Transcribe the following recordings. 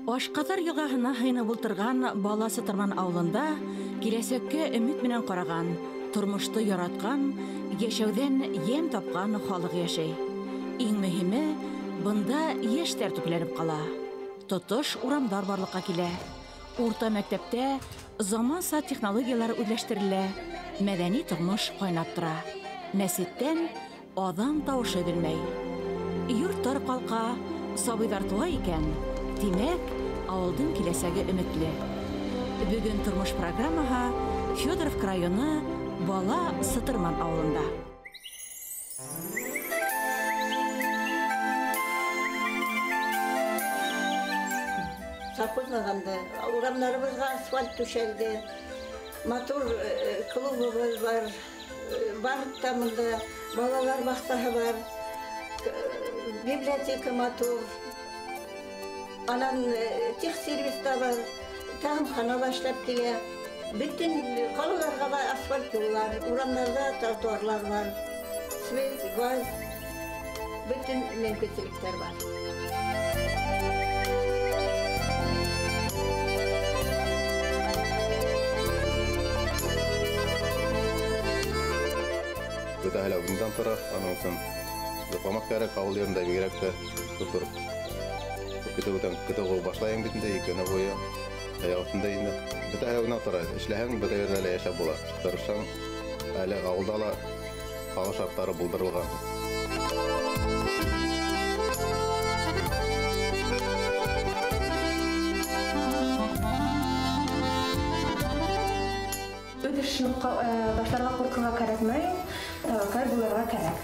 Ашҡаҙар йылғаһына һыйынып ултырған Бала Сытырман ауылында киләсәккә өмөт менән ҡараған, тормошто яратҡан, йәшәүҙән йәм тапҡан халыҡ йәшәй. Иң мөһиме, бында йәштәр төпләнеп ҡала. Тотош урамдар барлыҡҡа килә. Урта мәктәптә заманса технологиялар үҙләштерелә, мәҙәни тормош ҡайнап тора. Мәсеттән аҙан тауышы өҙөлмәй. Йорттар ҡалҡа, сабыйҙар туа икән, тимәк, ауылдың киләсәге өмөтлө. Бөгөн тормош программаһы Федоровка районы Бала Сытырман ауылында. Совхозлағанды, урамдарыбыҙға асфальт түшәлде, матур клубыбыҙ бар, бар та мында балалар баҡсаһы бар, библиотека матур. Анан техсервис та бар, тағымхана ла эшләп килә. Бөтөн ҡалаларға ла асфальт юллар, урамдарҙа тротуарлар бар, свет, газ, бөтөн мөмкинселектәр бар. Бөтәһе лә үҙеңдән тора, аның өсөн йоҡламаҡ кәрәк, ауыл ерендә бигерәк тә тотороп. Көтөү башлайың бит инде, ике көнө буйы аяҡ өҫтөндә инде. Бөтәһе лә үҙеңдән тора. Эшләһәң, бөтә ерҙә лә йәшәп була. Тырышһаң, әле ауылда ла ҡала шарттары булдырылған. Үҙ эшен башларға ҡурҡырға кәрәкмәй, тәүәккәл булырға кәрәк.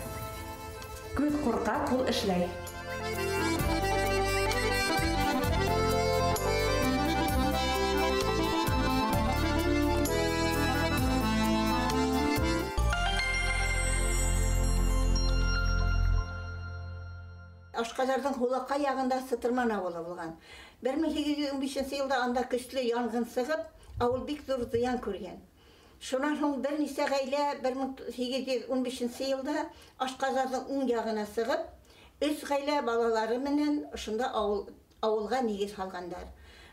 Күҙ ҡурҡа, ҡул эшләй. Ашҡаҙарҙың һулаҡай яғында Сытырман ауылы булған. 1815 йылда анда көслө янғын сығып, ауыл бик ҙур зыян күргән. Шунан һуң бер нисә ғаилә 1815 йылда Ашҡаҙарҙың уң яғына сығып, өс ғаилә балалары менән ошонда ауылға нигеҙ һалғандар.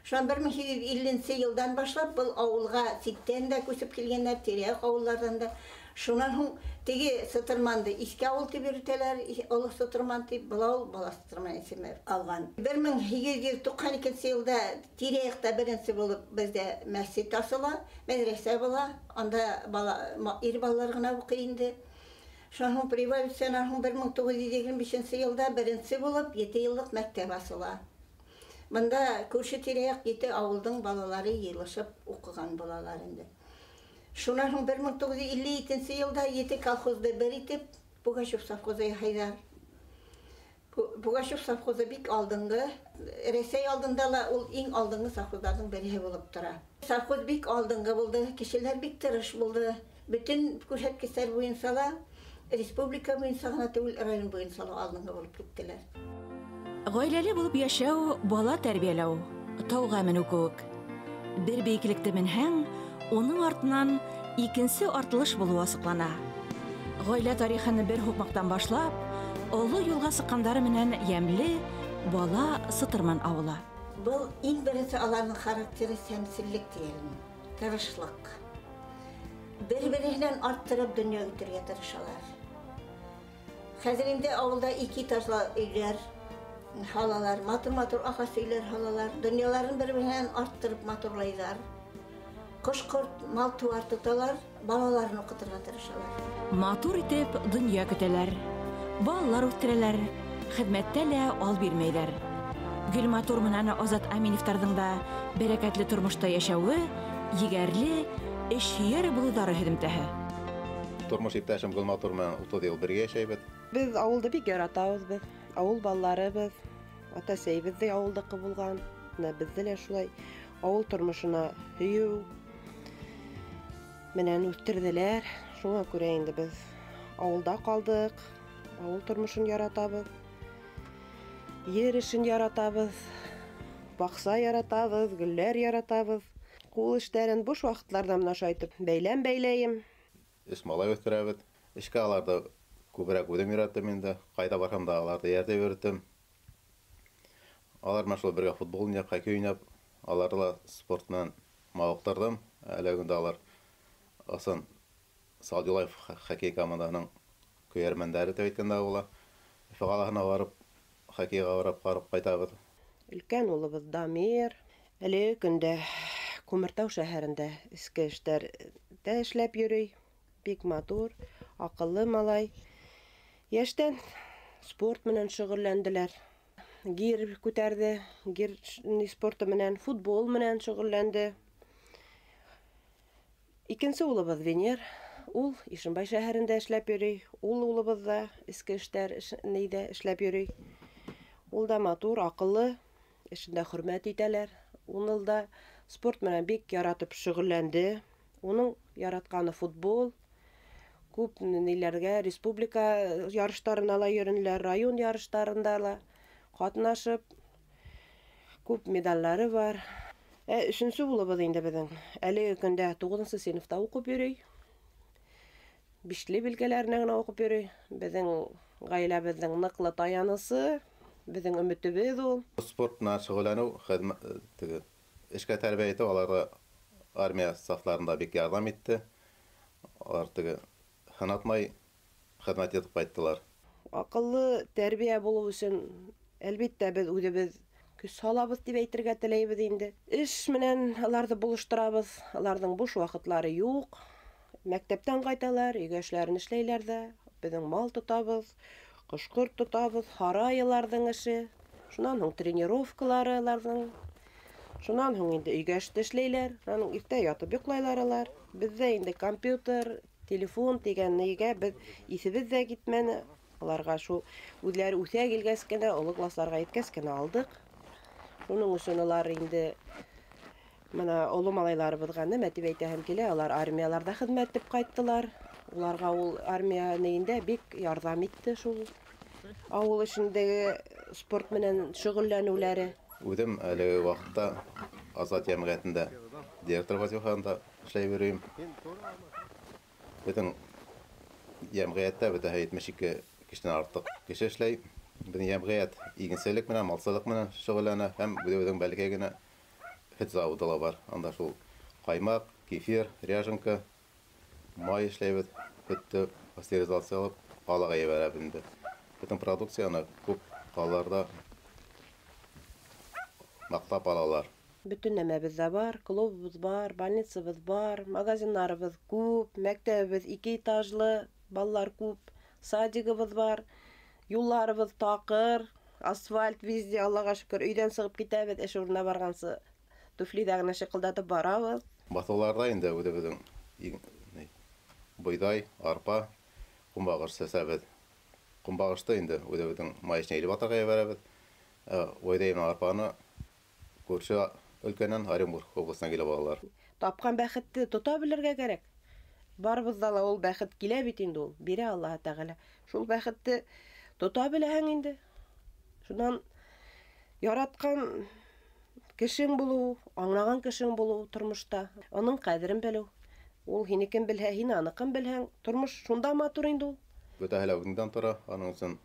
Шунан 1850 йылдан башлап был ауылға ситтән дә күсеп килгәндәр, тирә-яҡ ауылдарҙан да. Шунан һуң теге Сытырманды иҫке ауыл тип йөрөтәләр, Оло Сытырман тип, был ауыл Бала Сытырман исеме алған. 1892 йылда тирә-яҡта беренсе булып беҙҙә мәсет асыла, мәҙрәсә була, анда ир балалар ғына уҡый инде. Шунан һуң революциянан һуң 1925 йылда беренсе булып 7 йыллыҡ мәктәп асыла. Бында күрше тирә-яҡ 7 ауылдың балалары йыйылышып уҡыған булалар инде. Шунан һуң 1952 йылда 7 колхозды бер итеп Пугачев совхозы яһайҙар. Пугачев совхозы бик алдынғы, Рәсәй алдында ла ул иң алдынғы совхоздарҙың береһе булып тора. Совхоз бик алдынғы булды, кешеләр бик тырыш булды. Бөтөн күрһәткестәр буйынса ла, республика буйынса ғына түгел, район буйынса ла алдынғы булып киттеләр. Ғаиләле булып йәшәү, бала тәрбиәләү, тауға менеү кеүек. Бер бейеклекте менһәң, уның артынан икенсе артылыш булыуы асыҡлана. Ғаилә тарихын бер һуҡмаҡтан башлап, оло юлға сыҡҡандары менән йәмле Бала Сытырман ауылы. Был иң беренсе аларҙың характеры сәмселлек тиермен, тырышлыҡ. Бер-береһенән арттырып донъя итергә тырышалар. Хәҙер инде ауылда ике этажлы өйләр һалалар, матур-матур ағас өйләр һалалар, донъяларын бер-береһенән арттырып матурлайҙар. Ҡош-ҡорт, мал-тыуар тоталар, балаларын уҡытырға тырышалар. Матур итеп донъя көтәләр, балалар үҫтерәләр, хеҙмәттә лә ал бирмәйҙәр. Гөлматур менән Азат Аминевтарҙың да бәрәкәтле тормошта йәшәүе, егәрле, эшһөйәр булыуҙары һөҙөмтәһе. Тормош иптәшем Гөлматур менән 30 йыл бергә йәшәйбеҙ. Беҙ ауылды бик яратабыҙ, беҙ ауыл балаларыбыҙ, ата-әсәйебеҙ ҙә ауылдыҡы булған. Бына беҙҙе лә шулай ауыл тормошона һөйөү менән үҫтерҙеләр. Шуңа күрә инде беҙ ауылда ҡалдыҡ, ауыл тормошон яратабыҙ, ер эшен яратабыҙ, баҡса яратабыҙ, гөлләр яратабыҙ. Ҡул эштәрен буш ваҡытларҙа мына шулай итеп бәйләм бәйләйем. Өс малай үҫтерәбеҙ. Эшкә аларҙы күберәк үҙем өйрәттем инде. Ҡайҙа барһам да аларҙы эйәртеп йөрөттөм. Алар менән шул бергә футбол уйнап, хоккей уйнап, алар ла спорт менән мавыҡтырҙым. Әле көндә алар ысын Салдюлаев хоккей командаһының көйәрмәндәре тип әйткәндә була. Өфө ҡалаһына барып, хоккейға барып ҡарап ҡайтабыҙ. Өлкән улыбыҙ Дамир әле көндә Күмертау шәһәрендә эске эштәрҙә эшләп йөрөй. Бик матур, аҡыллы малай. Йәштән спорт менән шөғөлләнделәр. Гир күтәрҙе, гир спорты менән, футбол менән шөғөлләнде. Икенсе улыбыҙ Венер, ул Ишембай шәһәрендә эшләп йөрөй. Ул улыбыҙ ҙа эске эштәр нейҙә эшләп йөрөй. Ул да матур, аҡыллы, эшендә хөрмәт итәләр. Уны да спорт менән бик яратып шөғөлләнде. Уның яратҡаны футбол. Күп ниләргә, республика ярыштарына ла йөрөнөләр, район ярыштарында ла ҡатнашып, күп медаллары бар. Өсөнсө улыбыҙ инде беҙҙең. Әлеге көндә 9-нсы синыфта уҡып йөрөй. Бишле билгеләренә генә уҡып йөрөй. Беҙҙең ғаиләбеҙҙең ныҡлы таянысы, беҙҙең өмөтөбөҙ ул. Спорт менән шөғөлләнеү, теге эшкә тәрбиә итеү аларға армия сафларында бик ярҙам итте. Алар теге һынатмай хеҙмәт итеп ҡайттылар. Аҡыллы тәрбиә булыу өсөн әлбиттә беҙ үҙебеҙ көс һалабыҙ тип әйтергә теләйбеҙ инде. Эш менән аларҙы булыштырабыҙ, аларҙың буш ваҡытлары юҡ. Мәктәптән ҡайталар, өйгә эшләрен эшләйләр ҙә. Беҙҙең мал тотабыҙ, ҡош-ҡорт тотабыҙ, һарай аларҙың эше. Шунан һуң тренировкалары аларҙың. Шунан һуң инде өйгә эште эшләйләр. Шунан һуң иртә ятып йоҡлайлар алар. Беҙҙә инде компьютер, телефон тигән нигә беҙ иҫебеҙ ҙә китмәне. Уларға шул үҙләре үҫә килгәс кенә, оло классларға еткәс кенә алдыҡ. Шуның өсөн улар инде мына оло малайларыбыҙға нимә тип әйтәһем килә, улар армияларҙа хеҙмәт итеп ҡайттылар. Уларға ул армия нейендә бик ярҙам итте шул ауыл эшендәге спорт менән шөғөлләнеүләре. Үҙем әлеге ваҡытта Азат йәмғиәтендә директор вазифаһында эшләй йөрөйөм. Беҙҙең йәмғиәттә бөтәһе 72 кешенән артыҡ кеше эшләй. Беҙҙең йәмғиәт игенселек менән, малсылыҡ менән шөғөлләнә һәм үҙебеҙҙең бәләкәй генә һөт заводы ла бар. Анда шул ҡаймаҡ, кефир, ряженка, май эшләйбеҙ. Һөттө пастеризациялап ҡалаға ебәрәбеҙ инде. Бөтөн продукцияны күп ҡалаларҙа маҡтап алалар. Бөтөн нәмәбеҙ ҙә бар, клубыбыҙ бар, больницабыҙ бар, магазиндарыбыҙ күп, мәктәбебеҙ 2 этажлы, балалар күп, садигыбыҙ бар, юлларыбыҙ таҡыр, асфальт везде, Аллаға шөкөр, өйҙән сығып китәбеҙ, эш урынына барғансы туфлиҙа ғына шыҡылдатып барабыҙ. Баҫыуҙарҙа инде үҙебеҙҙең бойҙай, арпа, ҡомбағыш сәсәбеҙ. Ҡомбағышты инде үҙебеҙҙең май эшенә илеп атырға ебәрәбеҙ. Бойҙай менән арпаны күрше өлкәнән Оренбург обласынан килеп алалар. Тапҡан бәхетте тота белергә кәрәк. Барыбыҙҙа ла ул бәхет килә бит инде ул, бирә Аллаһы Тәғәлә. Шул бәхетте тота беләһең инде. Шунан яратҡан кешең булыу, аңлаған кешең булыу тормошта, уның ҡәҙерен белеү. Ул һинекен белһә, һин аныҡын белһәң, тормош шунда матур инде ул. Бөтәһе лә үҙеңдән тора, аның өсөн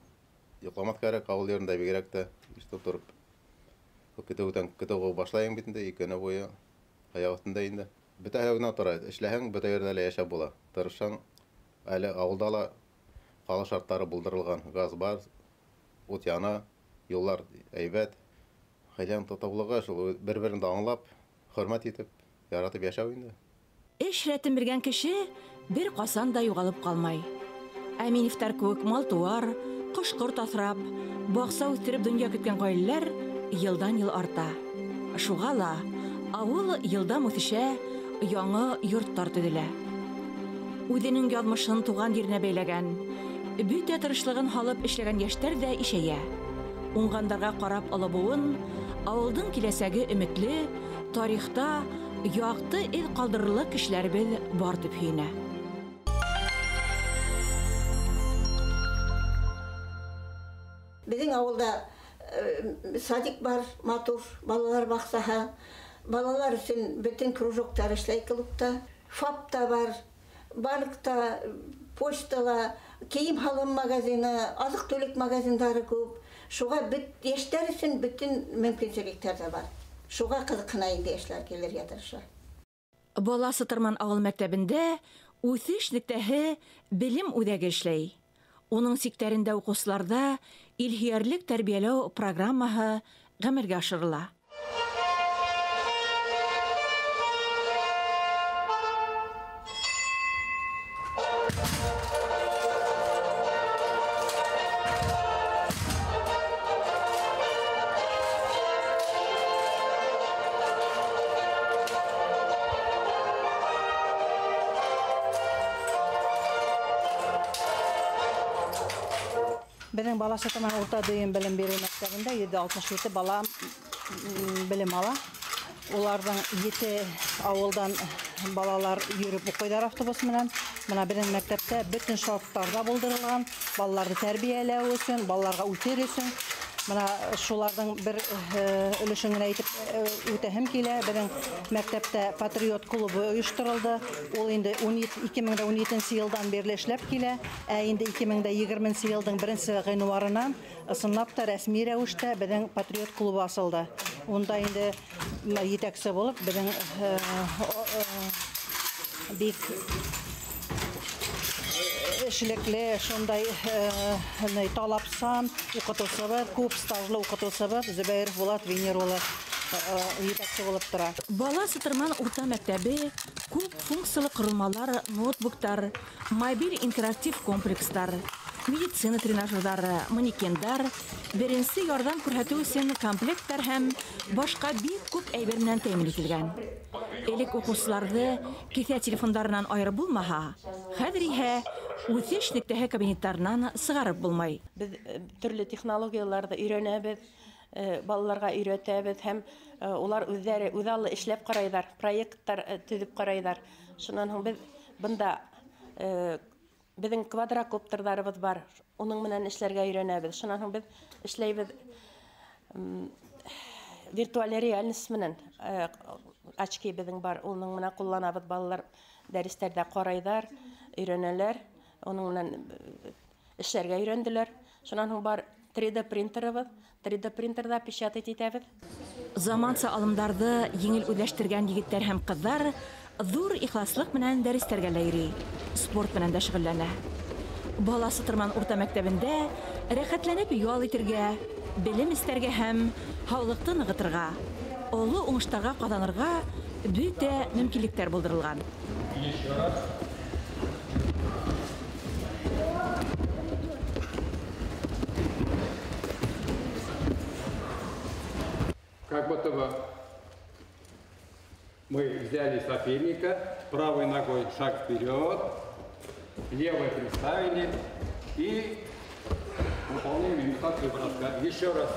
йоҡламаҫ кәрәк, ауыл ерендә бигерәк тә иртә тороп көтөүҙән көтөү башлайың бит инде, ике көнө буйы аяҡ өҫтөндә инде. Бөтәһе лә үҙеңдән тора, эшләһәң бөтә ерҙә лә йәшәп була. Тырышһаң, әле ауылда ла ҡала шарттары булдырылған, газ бар, ут яна, юллар әйбәт. Ғаиләнең татыулығы шул бер-береңде аңлап, хөрмәт итеп, яратып йәшәү инде. Эш рәтен белгән кеше бер ҡасан да юғалып ҡалмай. Әминевтәр кеүек мал-тыуар, ҡош-ҡорт аҫрап, баҡса үҫтереп донъя көткән ғаиләләр йылдан-йыл арта. Шуға ла ауыл йылдам үҫешә, яңы йорттар төҙөлә. Үҙенең яҙмышын туған еренә бәйләгән, бөтә тырышлығын һалып эшләгән йәштәр ҙә ишәйә. Уңғандарға ҡарап оло быуын, ауылдың киләсәге өмөтлө, тарихта яҡты эҙ ҡалдырырлыҡ кешеләребеҙ бар тип һөйөнә. Беҙҙең ауылда садик бар, матур, балалар баҡсаһы. Балалар өсөн бөтөн кружоктар эшләй клубта. ФАП та бар, банкта, почтала, кейем-һалым магазины, аҙыҡ-түлек магазиндары күп. Шуға йәштәр өсөн бөтөн мөмкинселектәр ҙә бар. Шуға ҡыҙыҡһына инде йәштәр килергә тырыша. Бала Сытырман ауыл мәктәбендә үҫеш нөктәһе белем үҙәге эшләй. Уның сиктәрендә уҡыусыларҙа илһөйәрлек тәрбиәләү программаһы ғәмәлгә ашырыла. Беҙҙең Бала Сытырман урта дөйөм белем биреү мәктәбендә 167 бала белем ала. Уларҙың 7 ауылдан балалар йөрөп уҡыйҙар автобус менән. Бына беҙҙең мәктәптә бөтөн шарттар ҙа булдырылған балаларҙы тәрбиәләү өсөн, балаларға үҫер өсөн. Бына шуларҙың бер өлөшөн генә әйтеп үтәһем килә. Беҙҙең мәктәптә патриот клубы ойошторолдо. Ул инде 2017 йылдан бирле эшләп килә. Ә инде 2020 йылдың 1 ғинуарынан ысынлап та рәсми рәүештә беҙҙең патриот клубы асылды. Унда инде етәксе булып беҙҙең бик эшлекле, шундай талапсан уҡытыусыбыҙ, күп стажлы уҡытыусыбыҙ Зөбәйеров Булат Венер улы етәксе булып тора. Бала Сытырман урта мәктәбе күп функциялы ҡоролмалар, ноутбуктар, мобиль интерактив комплекстар, медицина тренажерҙары, манекендар, беренсе ярҙам күрһәтеү өсөн комплекттар һәм башҡа бик күп әйбер менән тәьмин ителгән. Элек уҡыусыларҙы кеҫә телефондарынан айырып булмаһа, хәҙер иһә үҫеш нөктәһе кабинеттарынан сығарып булмай. Беҙ төрлө технологияларҙы өйрәнәбеҙ, балаларға өйрәтәбеҙ һәм улар үҙҙәре үҙаллы эшләп ҡарайҙар, проекттар төҙөп ҡарайҙар. Шунан һуң беҙ бында беҙҙең квадрокоптерҙарыбыҙ бар, уның менән эшләргә өйрәнәбеҙ. Шунан һуң беҙ эшләйбеҙ виртуаль реальность менән, очки беҙҙең бар, уның менән ҡулланабыҙ. Балалар дәрестәрҙә ҡарайҙар, өйрәнәләр, уның менән эшләргә өйрәнделәр. Шунан һуң бар 3D принтерыбыҙ, 3D принтерҙа печатать итәбеҙ. Заманса алымдарҙы еңел үҙләштергән егеттәр һәм ҡыҙҙар ҙур ихласлыҡ менән дәрестәргә лә йөрөй, спорт менән дә шөғөлләнә. Бала Сытырман урта мәктәбендә рәхәтләнеп ял итергә, белем эстәргә һәм һаулыҡты нығытырға, оло уңыштарға ҡаҙанырға бөтә мөмкинлектәр булдырылған. Как будто бы мы взяли соперника, правой ногой шаг вперед, левой приставили и выполняем имитацию броска. Еще раз.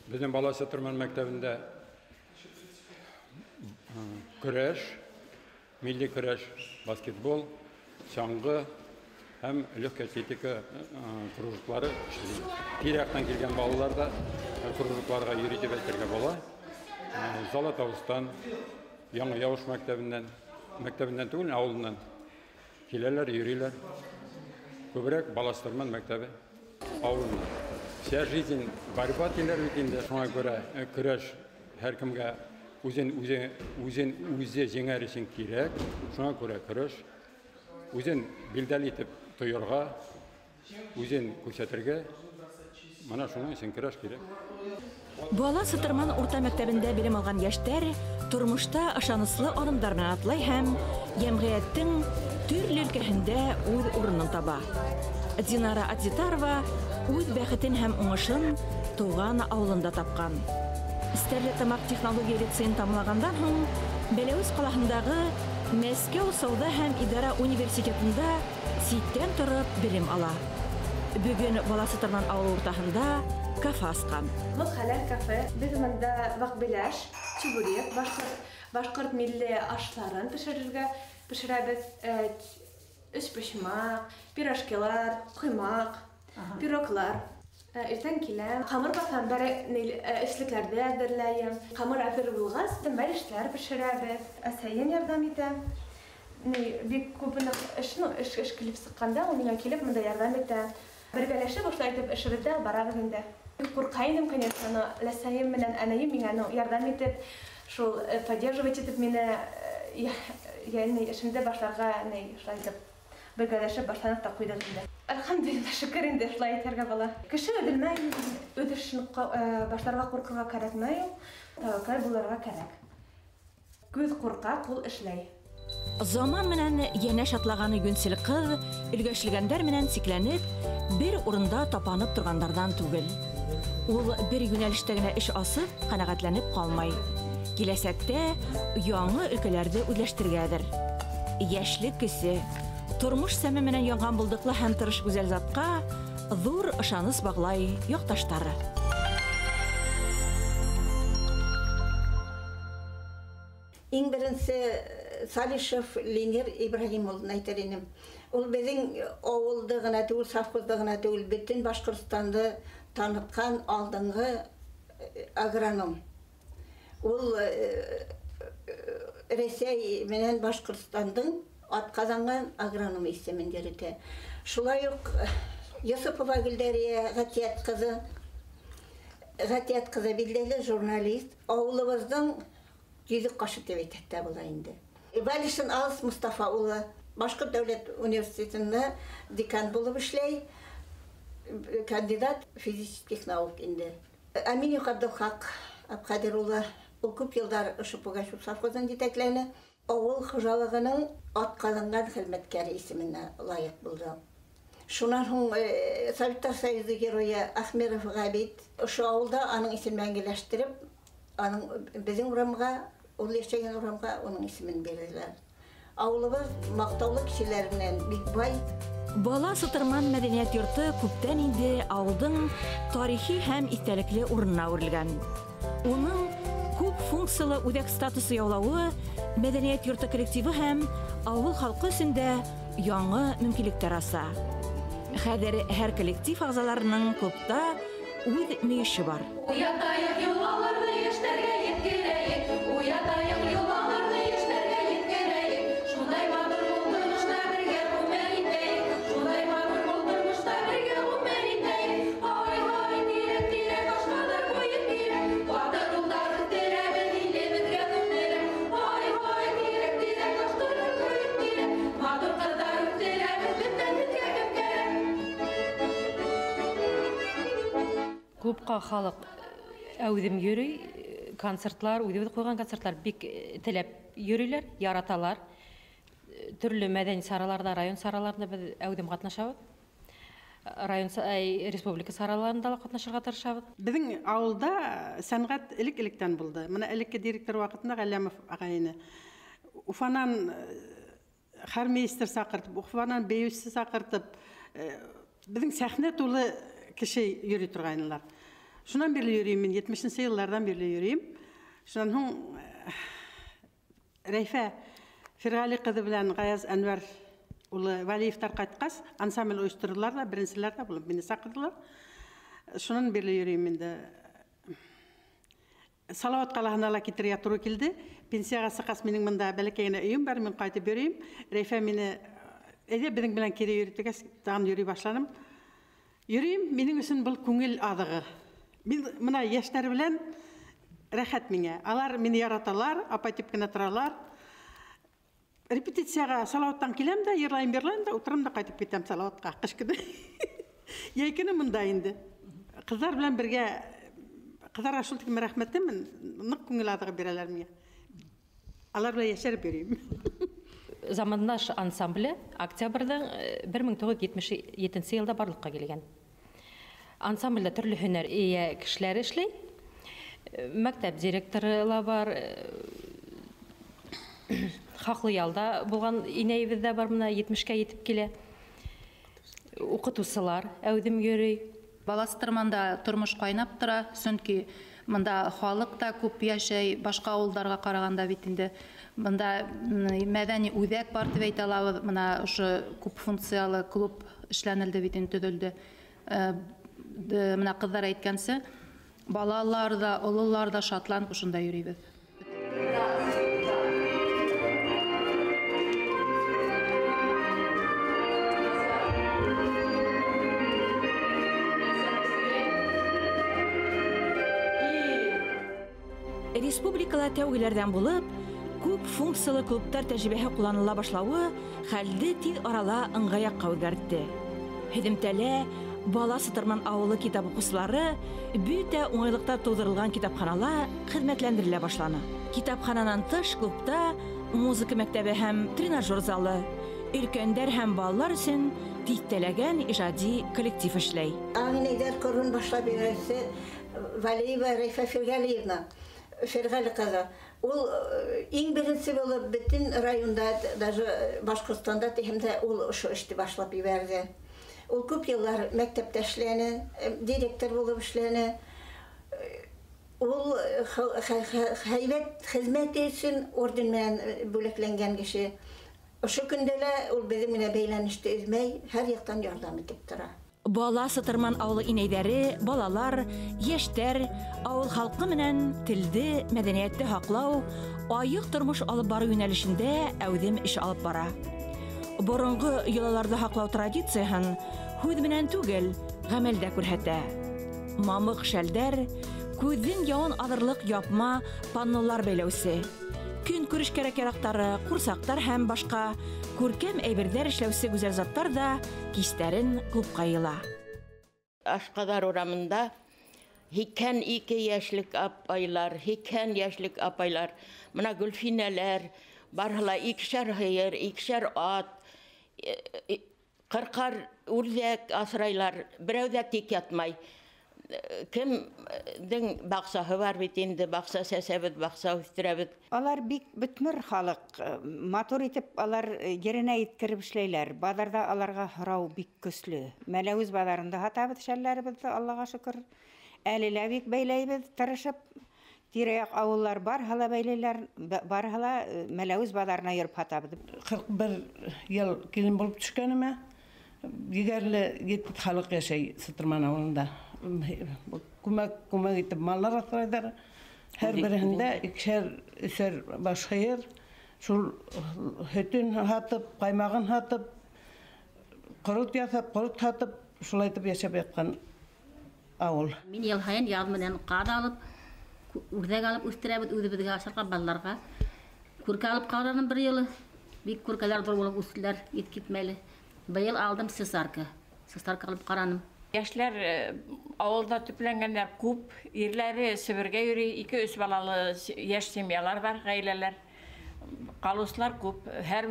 Беҙҙең Бала Сытырман мәктәбендә көрәш, милли көрәш, баскетбол, саңғы һәм легкая атлетика кружоклары эшләй. Тирә-яҡтан килгән балалар ҙа кружокларға йөрөй тип әйтергә була. Золотоустан, Яңы Яуыш мәктәбеннән, мәктәбеннән түгел, ауылынан киләләр, йөрөйләр. Күберәк Бала Сытырман мәктәбе ауылынан. Вся жизнь борьба тиләр бит инде, шуңа күрә көрәш һәр кемгә үзен үзе җиңәр өчен кирәк. Шуңа күрә көрәш үзен билдәле итеп тойорға, үзен күрсәтергә, мына шуның өчен көрәш кирәк. Бала Сытырман урта мәктәбендә белем алған йәштәр тормошта ышаныслы аҙымдар менән атлай һәм йәмғиәттең төрлө өлкәһендә үҙ урынын таба. Динара Адзитарова үҙ бәхетен һәм уңышын тыуған ауылында тапҡан. Стәрлетамаҡ технология лицейын тамамлағандан һуң Бәләүес ҡалаһындағы Мәскәү сауҙа һәм идара университетында ситтән тороп белем ала. Бөгөн Бала Сытырман ауылы уртаһында кафе асҡан. Был хәләл кафе. Беҙ бында ваҡ беләш, чебурек, башҡорт милли ашларын пешерәбеҙ. Өспочмаҡ, пирожкилар, ҡоймаҡ, пироглар. Иртән киләм, ҡамыр баҫам, эслекләрҙе әҙерләйем. Ҡамыр әҙер булғас, бәлештәр бешерәбеҙ. Әсәйем ярҙам итә. Бик күп эш, ну, эш килеп сыҡҡанда, ул миңә килеп монда ярҙам итә. Бергәләшеп ошолай итеп эшебеҙҙе алып барабыҙ инде. Ҡурҡа инем, конечно, но Ләсәйем менән әнәйем миңә, ну, ярҙам итеп, шул поддерживать итеп мине, йәғни эшемде башларға, шулай итеп бергәләшеп башланыҡ та ҡуйҙыҡ инде. Әлхәмдүлилләһ, шөкөр инде, шулай әйтергә була. Кеше өҙөлмәй, үҙ эшен башларға ҡурҡырға кәрәкмәй, тәүәккәл булырға кәрәк. Күҙ ҡурҡа, ҡул эшләй. Заман менән йәнәш атлаган йүнсел ҡыҙ өлгәшелгәндәр менән сикләнеп, бер урында тапанып торғандарҙан түгел. Ул бер йүнәлештә генә эш асып, ҡәнәғәтләнеп ҡалмай. Киләсәктә яңы өлкәләрҙе үҙләштерергәҙер. Йәшлек көсө, тормош сәме менән янған булдыҡлы һәм тырыш гүзәл затҡа ҙур ышаныс бағлай яҡташтары. Иң беренсе Салишев Ленир Ибраһим улын әйтер инем. Ул беҙҙең ауылды ғына түгел, совхозды ғына түгел, бөтөн Башҡортостанды танытҡан алдынғы агроном. Ул Рәсәй менән Башҡортостандың атҡаҙанған агроном исемен йөрөтә. Шулай уҡ Йосопова Гөлдәрия Ғәтиәт ҡыҙы, Ғәтиәт ҡыҙы билдәле журналист, ауылыбыҙҙың йөҙөк ҡашы тип әйтһәк тә була инде. Вәлишин Алыс Мостафа улы Башҡорт дәүләт университетында декан булып эшләй, кандидат физических наук инде. Әминев Ғабделхаҡ Абҡадир улы, ул күп йылдар ошо Пугачев совхозын етәкләне, ауыл хужалығының атҡаҙанған хеҙмәткәре исеменә лайыҡ булды. Шунан һуң Советтар Союзы геройы Ахмеров Ғәбит ошо ауылда аның исемен мәңгеләштереп, аның беҙҙең урамға, ул йәшәгән урамға уның исемен бирҙеләр. Ауылыбыҙ маҡтаулы кешеләр менән бик бай. Бала Сытырман мәҙәниәт йорто күптән инде ауылдың тарихи һәм иҫтәлекле урынына әүерелгән. Уның күп функциялы үҙәк статусы яулауы мәҙәниәт йорто коллективы һәм ауыл халҡы өсөн дә яңы мөмкинлектәр аса. Хәҙер һәр коллектив ағзаларының клубта үҙ мөйөшө бар. Уятайыҡ йолаларҙы йәштәргә еткерәйек, уятайыҡ йолаларҙы йәштәргә еткерәйек. Шундай матур был тормошта бергә ғүмер итәйек, шундай матур был тормошта бергә ғүмер итәйек. Ай-һай, тирәк-тирәк ашҡаҙар ҡуйып бирә, батыр улдар үҫтерәбеҙ, илебеҙгә үҫтерә. Ай-һай, тирәк-тирәк ашҡаҙар ҡуйып бирә, матур ҡыҙҙар үҫтерәбеҙ, беҙҙән һеҙгә кем кәрәк? Клубҡа халыҡ әүҙем йөрөй, концертлар, үҙебеҙ ҡуйған концертлар бик теләп йөрөйләр, яраталар. Төрлө мәҙәни сараларҙа, район сараларында беҙ әүҙем ҡатнашабыҙ. Район, республика сараларында ла ҡатнашырға тырышабыҙ. Беҙҙең ауылда сәнғәт элек-электән булды. Мына элекке директор ваҡытында Ғәлләмов ағайыны Уфанан хормейстер саҡыртып, Уфанан бейеүсе саҡыртып, беҙҙең сәхнә тулы кеше йөрөй торғайнылар. Шунан бирле йөрөйөм мин, 70-нсе йылдарҙан бирле йөрөйөм. Шунан һуң Рәйфә Фирғәли ҡыҙы менән Ғаяз Әнвәр улы Вәлиевтар ҡайтҡас, ансамбль ойошторҙолар ҙа, беренселәр ҙә булып мине саҡырҙылар. Шунан бирле йөрөйөм инде. Салауат ҡалаһына ла китергә тура килде. Пенсияға сыҡҡас минең бында бәләкәй генә өйөм бар, мин ҡайтып йөрөйөм. Рәйфә мине әйҙә беҙҙең менән кире йөрөй тигәс, тағын йөрөй башланым. Йөрөйөм, минең өсөн был күңел аҙығы. Мин мына йәштәр белән рәхәт миңә. Алар мине яраталар, апай тип кенә торалар. Репетицияға Салауаттан киләм дә, йырлайым, йырлайым да, ултырам да ҡайтып китәм Салауатҡа ҡыш көнө. Йәй көнө мында инде. Ҡыҙҙар белән бергә, ҡыҙҙарға шул тиклем рәхмәтлемен, ныҡ күңел аҙығы бирәләр миңә. Алар белән йәшәреп йөрөйөм. Замандаш ансамбле октябрҙең 1977 йылда барлыҡҡа килгән. Ансамблдә төрлө һөнәр эйә кешеләр эшләй. Мәктәп директоры ла бар, хаҡлы ялда булған инәйебеҙ ҙә бар, мына 70-кә етеп килә. Уҡытыусылар әүҙем йөрөй. Бала Сытырманда тормош ҡайнап тора, сөнки мында халыҡ та күп йәшәй, башҡа ауылдарға ҡарағанда бит инде. Бында мәҙәни үҙәк бар тип әйтә алабыҙ. Мына ошо күп функциялы клуб эшләнелде бит инде, төҙөлдө. Мына ҡыҙҙар әйткәнсә, балалар ҙа, ололар ҙа шатланып ошонда йөрөйбөҙ. Республикала тәүгеләрҙән булып, күп функциялы клубтар тәжрибәһе ҡулланыла башлауы хәлде тиҙ арала ыңғай яҡҡа үҙгәртте. Һөҙөмтәлә Бала Сытырман ауылы китап уҡыусылары бөтә уңайлыҡтар тыуҙырылған китапханала хеҙмәтләндерелә башланы. Китапхананан тыш клубта музыка мәктәбе һәм тренажер залы, өлкәндәр һәм балалар өсөн тиҫтәләгән ижади коллектив эшләй. Ағинәйҙәр ҡорон башлап ебәрҙе Валиева Рәйфә Фирғәлиевна, Фирғәли ҡыҙы. Ул иң беренсе булып бөтөн районда, даже Башҡортостанда тиһәм дә, ул ошо эште башлап ебәрҙе. Ул күп йыллар мәктәптә эшләне, директор булып эшләне. Ул һәйбәт хеҙмәте өсөн орден менән бүләкләнгән кеше. Ошо көндә лә ул беҙҙең менән бәйләнеште өҙмәй, һәр яҡтан ярҙам итеп тора. Бала Сытырман ауылы инәйҙәре, балалар, йәштәр, ауыл халҡы менән телде, мәҙәниәтте һаҡлау, айыҡ тормош алып барыу йүнәлешендә әүҙем эш алып бара. Боронғо йолаларҙы һаҡлау традицияһын һүҙ менән түгел, ғәмәлдә күрһәтә. Мамыҡ шәлдәр, күҙҙең яуын алырлыҡ япма паннолар бәйләүсе, көнкүреш кәрәк-яраҡтары, ҡурсаҡтар һәм башҡа күркәм әйберҙәр эшләүсе гүзәл заттар ҙа кистәрен клубҡа йыйыла. Ашҡаҙар урамында 82 йәшлек апайлар, 80 йәшлек апайлар, мына Гөлфинәләр, барыһы ла икешәр һыйыр, икешәр ат, ҡырҡар үрҙәк аҫрайлар, берәү ҙә тик ятмай. Кемдең баҡсаһы бар бит инде, баҡса сәсәбеҙ, баҡса үҫтерәбеҙ. Алар бик бөтмөр халыҡ, матур итеп алар еренә еткереп эшләйләр. Баҙарҙа аларға һорау бик көслө. Мәләүез баҙарында һатабыҙ шәлләребеҙҙе, Аллаға шөкөр. Әле лә бик бәйләйбеҙ, тырышып. Тирә-яҡ ауыллар барыһы ла бәйләйләр, барыһы ла Мәләүез баҙарына йөрөп һатабыҙ. 41 йыл килен булып төшкәнемә, 27 халыҡ йәшәй Сытырман ауылында. Күмәк итеп маллар аҫрайҙар. Һәр береһендә икешәр, өсәр баш һыйыр. Шул һөтөн һатып, ҡаймағын һатып, ҡорот яҫап, ҡорот һатып, шулай итеп йәшәп ятҡан ауыл. Мин йыл һайын яҙ менән ҡаҙ алып, үрҙәк алып үҫтерәбеҙ үҙебеҙгә, ашарға балаларға. Күркә алып ҡараным бер йылы. Бик күркәләр ҙур булып үҫтеләр, ит китмәле. Быйыл алдым цесарка. Цесарка алып ҡараным. Йәштәр ауылда төпләнгәндәр күп, ирләре Себергә йөрөй, 2-3 балалы йәш семьялар бар, ғаиләләр. Ҡалыусылар күп, һәр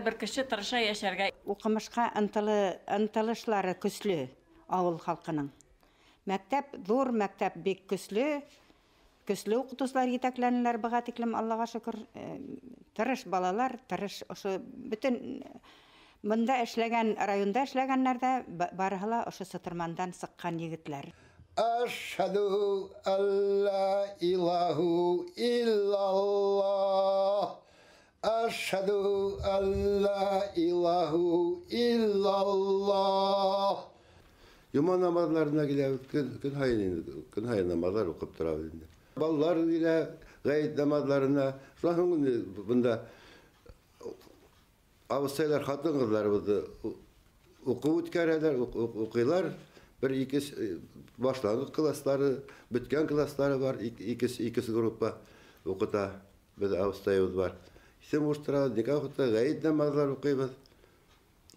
бер кеше тырыша йәшәргә. Уҡымышҡа ынтылышлары көслө ауыл халҡының. Мәктәп, ҙур мәктәп бик көслө, көслө уҡытыусылар етәкләнеләр быға тиклем, Аллаға шөкөр. Тырыш балалар, тырыш ошо бөтөн мында эшләгән, районда эшләгәннәр ҙә барыһы ла ошо Сытырмандан сыҡҡан егетләр. Ашһаду алла илаһу иллаллаһ. Ашһаду алла илаһу иллаллаһ. Йома намаҙларына киләбеҙ, көн һайын намаҙлар уҡып торабыҙ инде. Балалар килә ғәйет намаҙларына. Шунан һуң бында абыстайлар, ҡатын-ҡыҙҙарыбыҙҙы уҡыу үткәрәләр, уҡыйлар. Бер ике башланғыс класстары, бөткән класстары бар, ике группа уҡыта, беҙ абыстайыбыҙ бар. Исем ҡуштырабыҙ, никах уҡыта, ғәйет намаҙлар уҡыйбыҙ.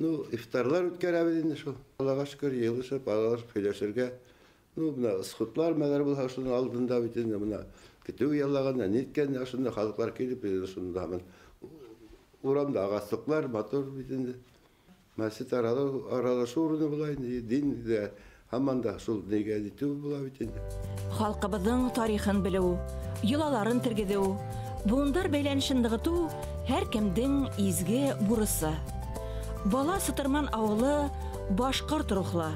Ну, ифтарлар үткәрәбеҙ инде шул. Аллаға шөкөр, йыйылышып, аралашып һөйләшергә. Ну, бына схудлар мәләр булһа, шуның алдында бит инде бына көтөү яллағанда, ниткәндә шунда халыҡлар килеп, шунда һаман урамда ағаслыҡлар матур бит инде. Мәсет аралашыу урыны була инде, дин дә һаман да шул нигә итеү була бит инде. Халҡыбыҙҙың тарихын белеү, йолаларын тергеҙеү, быуындар бәйләнешен нығытыу һәр кемдең изге бурысы. Бала Сытырман ауылы башҡорт рухлы,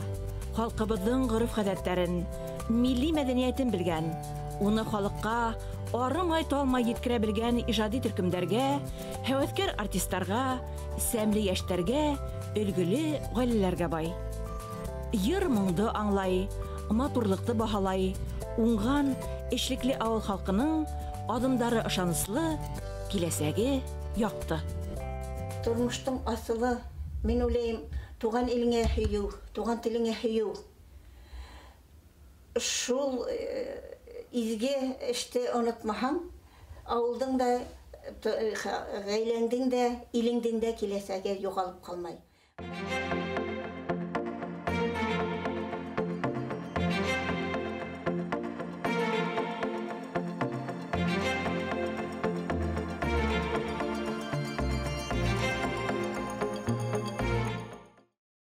халҡыбыҙҙың ғөрөф-ғәҙәттәрен, милли мәҙәниәтен белгән, уны халыҡҡа арымай-талмай еткерә белгән ижади төркөмдәргә, һәүәҫкәр артистарға, сәмле йәштәргә, өлгөлө ғаиләләргә бай. Йыр моңдо аңлай, матурлыҡты баһалай, уңған, эшлекле ауыл халҡының аҙымдары ышаныслы, киләсәге яҡты. Тормоштоң асылы, мин уйлайым, туған илеңә һөйөү, туған телеңә һөйөү. Шул Изге эште онотмаһаң, ауылдың да, ғаиләңдең дә, илеңдең дә киләсәге юғалып ҡалмай.